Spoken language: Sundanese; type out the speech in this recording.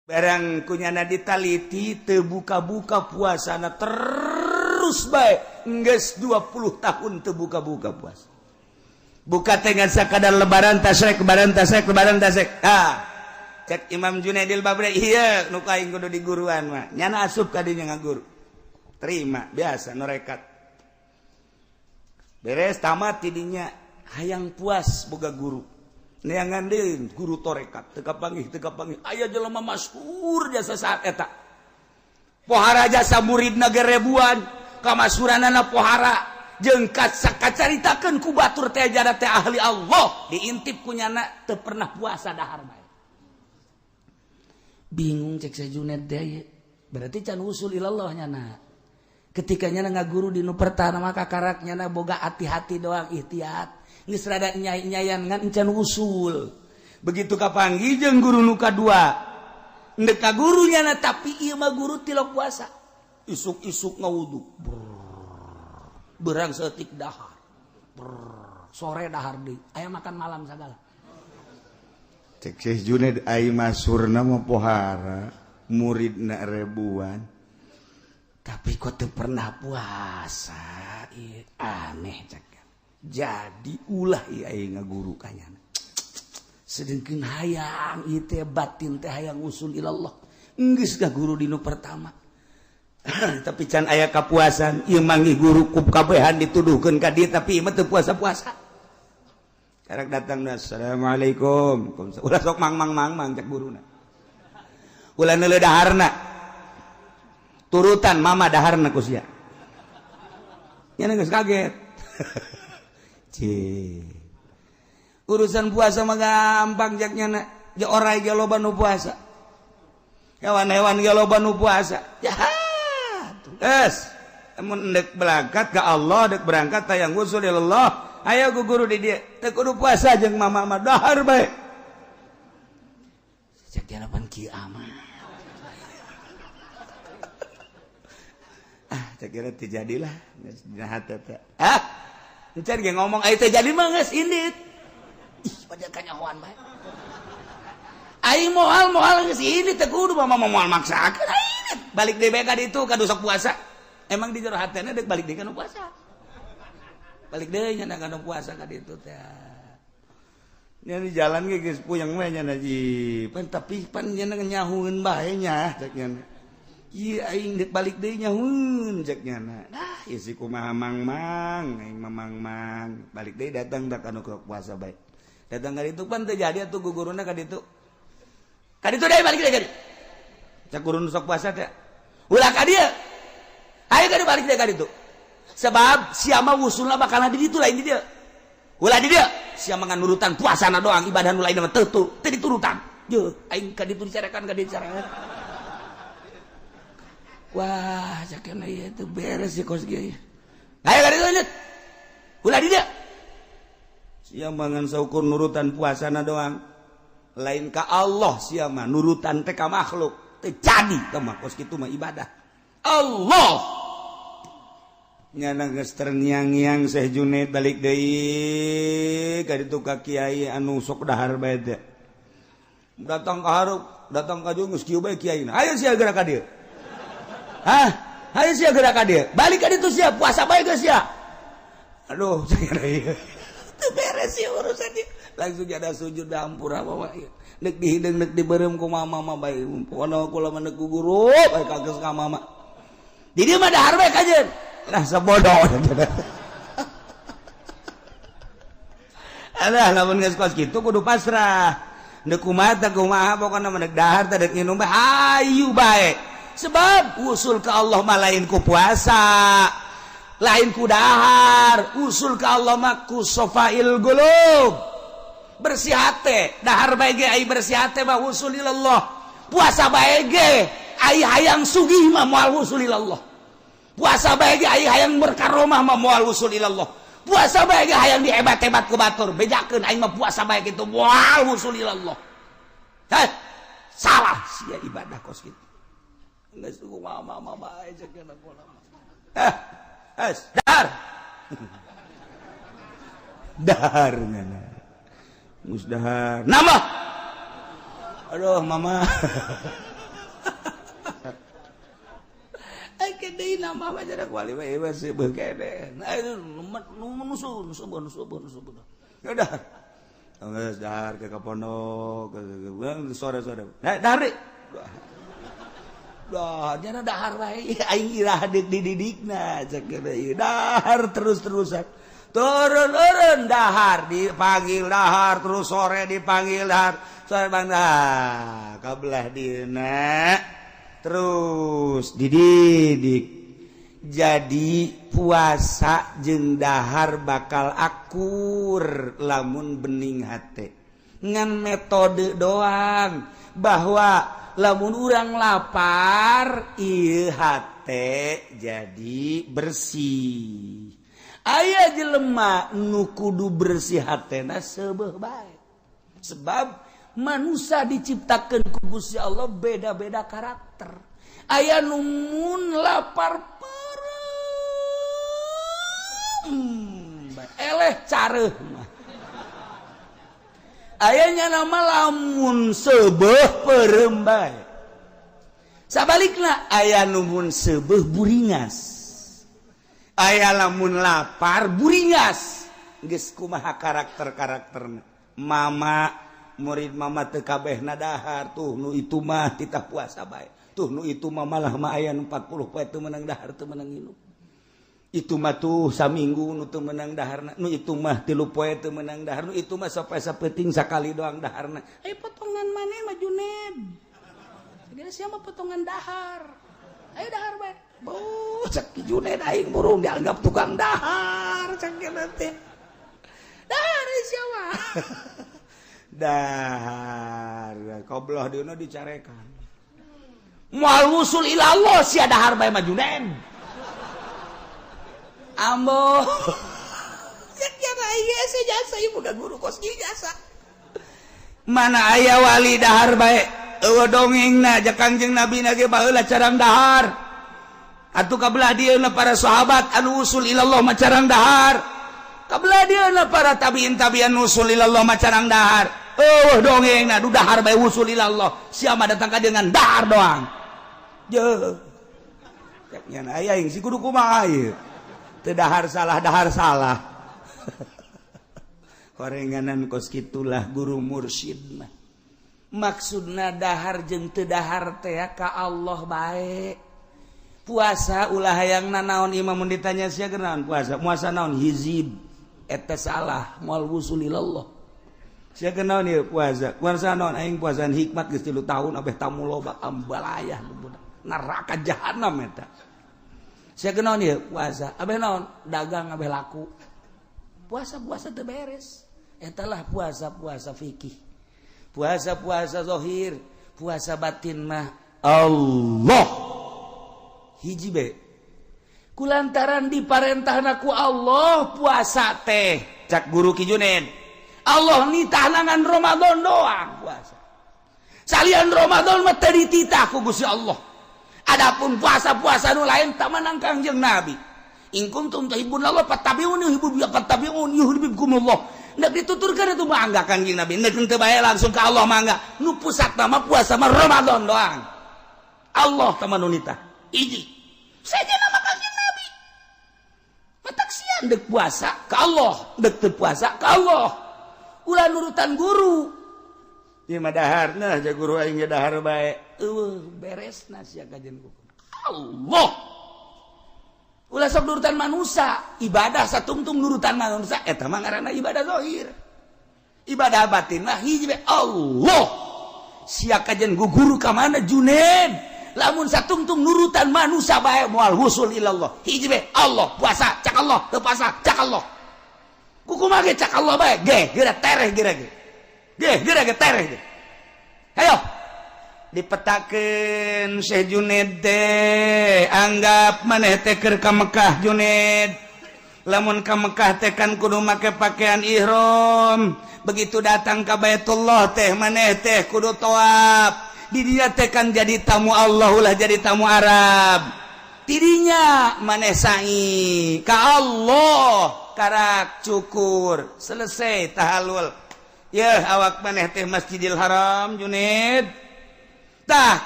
Barang kunyana ditaliti teu buka-buka puasana terus bae, geus 20 tahun teu buka-buka puasa. Buka teh ngan sakadar Lebaran, Tasrek, Lebaran, Tasrek, Lebaran, Tasrek. Ah, cek Imam Junaidil Bagdadi, iya nu aing kudu di guruan mah. Nyana asup ka dinya ngaguru, terima biasa norekat. Beres tamat tidinya, hayang puas boga guru, neangan deui guru torekat, teu kapanggih, teu kapanggih. Aya jelema masyhur jasa saat eta, pohara jasa, muridna ge ribuan, kamasyhuranana pohara, jeung kacaritakeun ku batur teh jada teh ahli Allah. Diintip ku nyana, teu pernah puasa, dahar bae. Bingung cek Syekh Junaid teh, berarti can usul ilallah nyana. Ketika nyana ngaguru di nu pertama, maka karak nyana boga hati-hati doang, ihtiyat, geus rada nyai-nyayan, ngan encan usul. Begitu kapanggih jeung guru nu kadua, ndek ka guru nyana, tapi ieu mah guru tilok puasa, isuk-isuk ngawudu, berang setik dahar. Brrr, sore dahar deui, aya makan malam sagala. Cek Syekh Junaid, ai masyhurna mah pohara, muridna ribuan. Tapi kok teu pernah puasa? Ih, aneh cek. Jadi ulah ieu aing ngaguru ka nyana, sedengkeun hayang ieu teh, batin teh hayang usul ilallah. Geus guru di nu pertama, tapi can aya kapuasan. Ieu manggih guru ku kabehan dituduhkeun ka dieu, tapi ieu mah teu puasa-puasa. Karak datang, "Assalamualaikum." Ulah sok mang mang mang mang, cek guruna. Ulah neuleuh daharna, turutan mama daharna ku sia. Nya geus kaget. Cih. Urusan puasa mah gampang, cek nyana. Ja orai ge loba nu puasa, hewan-hewan ge loba nu puasa ya. Es mun dek berangkat ke Allah, dek berangkat tayang usul Allah, ayo ku guru di dia teu kudu puasa, jeung mama mah dahar bae. Cek dia pan kieu amat. Ah, cek kira teu jadilah geus dina hate teh. Ah, encan ge ngomong aya teu jadi mah geus indit. Ih, pada kanyahoan bae. Aing moal moal geus indit, teu kudu mama moal maksakeun aing. Balik deui bae ka ditu ka sok puasa. Emang di jero hatena dek balik deui ka nu puasa. Balik deui nya ka nu puasa ka ditu teh. Nya di jalan ge geus puyeng we nya ji. Pan tapi pan nya nyahueun bae nya, cek nya. Ieu aing dek balik deui nyahueun, cek nya. Nah, ieu si kumaha mang-mang, aing mah mang-mang. Balik deui datang da ka nu puasa bae. Datang ka ditu pan teu jadi atuh guguruna ka ditu. Ka ditu deui, balik deui ka ditu. Cek guru nu sok puasa teh. Ulah ka dieu. Ayo ka balik deui ka ditu. Sebab sia mah wusulna bakal di ditu, lain di dieu. Ulah di dieu. Sia mah ngan nurutan puasana doang, ibadah nu lain mah teu teu diturutan. Yeuh, aing ka ditu dicarekan, ka dieu dicarekan. Wah, cakena ieu teu beres sih kos kieu. Ayo ka ditu lanjut. Ulah di dieu. Sia mah ngan saukur nurutan puasana doang. Lain ka Allah sia mah, nurutan teh ka makhluk. Teu jadi teh mah kos kitu mah ibadah. Allah. Nyana geus terngiang-ngiang Syekh Junaid, balik deui ka ditu ka kiai anu sok dahar bae teh. Datang ka hareup, datang ka dieu geus kieu bae kiaina. Ayo sia geura ka dieu. Hah? Ayo sia geura ka dieu. Balik ka ditu sia, puasa bae geus sia. Aduh, saya ieu. Teu beres sih urusan ieu. Langsung ada sujud, ampura mama ieu. Nek dihideung, nek dibeureum ku mama mah bae. Pokona kula mah nek ku guru bae kageus ka mama. Di dieu mah dahar bae kajeun. Lah, sebodoh. Alah, lamun geus kos kitu kudu pasrah. Deuk kumaha teh kumaha, pokona mah dek dahar teh, dek nginum bae, hayu bae. Sebab usul ke Allah mah lain ku puasa, lain ku dahar, usul ke Allah mah ku sofail gulub. Bersih hate, dahar bae ge ai bersih hate mah usul ilallah. Puasa bae ge ai hayang sugih mah moal usul ilallah. Puasa bae ge ai hayang berkaromah mah moal usul ilallah. Puasa bae ge hayang dihebat-hebat ku batur, bejakeun aing mah puasa bae kitu moal usul ilallah. Heh, salah sia ibadah kos kitu. Geus kumaha mama bae cek kana kula. Eh, es dar. Dahar ngana. Geus dahar. Nambah. Aduh, mama. Nama aja wali mah ieu seubeuh kene. Nah, nu subuh subuh subuh. Ya udah. Geus dahar ke pondok sore-sore. Nah, dahar. Dah, nyana dahar wae aing iraha deuk dididikna cek ieu dahar terus-terusan. Turun-turun dahar dipanggil dahar terus, sore dipanggil dahar, sore bang dah kabelah dina terus dididik. Jadi puasa jeung dahar bakal akur lamun bening hate, ngan metode doang bahwa lamun urang lapar ieu hate jadi bersih. Aya jelema nu kudu bersih hatena seubeuh bae, sebab manusia diciptakan ku Gusti Allah beda-beda karakter. Aya nu mun lapar peureum eleh careuh mah, ayanya nama lamun seubeuh peureum bae. Sabalikna aya nu mun seubeuh buringas, aya lamun lapar buringas. Geus kumaha karakter-karakterna? Mama murid mama teu kabehna dahar. Tuh nu itu mah titah puasa bae. Tuh nu itu mah malah mah aya nu 40 poe teu meunang dahar, teu meunang nginum. Itu mah tuh saminggu nu teu meunang daharna. Nu itu mah 3 poe teu meunang dahar. Nu itu mah sampai sapeuting sakali doang daharna. Ayo potongan maneh mah Juned. Segala siapa potongan dahar. Ayo dahar bae. Oh, cek Juned, aing burung dianggap tukang dahar cek teh. Dahar siapa? Dahar. Kobloh dieuna dicarekan. Moal wusul ilallah sia dahar bae mah Juned. Ambo. Cek ya jasa ieu boga guru kos jasa. Mana aya wali dahar bae? Eueuh dongengna ja Kangjeng Nabi na ge baheula carang dahar. Atuh kabelah dieuna para sahabat anu usul ilallah mah carang dahar. Kabelah dieuna para tabiin tabian usul ilallah mah carang dahar. Eueuh dongengna du dahar bae usul ilallah. Siapa datang ka dengan dahar doang. Je. Cek nya aya aing si kudu kumaha ieu? Teu dahar salah, dahar salah. Horenganan kos kitulah guru mursyid mah. Maksudna dahar jeung teu dahar teh ka Allah bae. Puasa ulah hayang nanaon imam mun ditanya sia naon puasa, puasa naon hizib eta salah, moal wusul ilallah. Sia naon ieu puasa, puasa naon? Aing puasaan hikmat geus 3 tahun abeh tamu loba. Ambalayah neraka jahanam eta. Sia naon ieu puasa, abeh naon dagang abeh laku. Puasa puasa teu beres. Eta lah puasa puasa fikih, puasa puasa zahir. Puasa batin mah Allah hiji be, kulantaran diparentahna ku Allah puasa teh. Cak guru Ki Juned, Allah nitah ngan Ramadan doang puasa. Salian Ramadan mah teu dititah ku Gusti Allah. Adapun puasa-puasa nu lain tak menang Kangjeng Nabi. In kuntum tuhibbunallah fattabi'uni yuhibbu fattabi'un yuhibbukumullah. Nek dituturkan itu mangga Kangjeng Nabi. Nek teu bae langsung ke Allah mangga. Nu pusat mah puasa mah Ramadan doang. Allah teman nitah. Hiji. Saja nama Kangjeng Nabi. Matak sian dek puasa ke Allah, dek teu puasa ke Allah. Ulah nurutan guru. Ieu mah dahar nah ja guru aing ge dahar bae. Eueuh beresna sia kajian ku. Allah. Ulah sok nurutan manusia, ibadah satungtung nurutan manusia eta mah ngaranna ibadah zahir. Ibadah batin mah hiji bae, Allah. Sia kajian guru ka mana Juned? Lamun satungtung nurutan manusia bae moal wusul ilallah. Hiji bae, Allah. Puasa cak Allah, teu puasa cak Allah. Kukumaha ge cak Allah bae ge, geura tereh geura ge. Ge geura ge tereh ge. Ayo dipetakeun Syekh Juned teh, anggap maneh teh keur ka Mekah Juned. Lamun ka Mekah teh kan kudu make pakaian ihram. Begitu datang ka Baitullah teh maneh teh kudu tawaf. Di dia teh kan jadi tamu Allah, ulah jadi tamu Arab. Tidinya maneh sa'i ka Allah, karak cukur, selesai tahalul ya awak maneh teh Masjidil Haram Juned tah.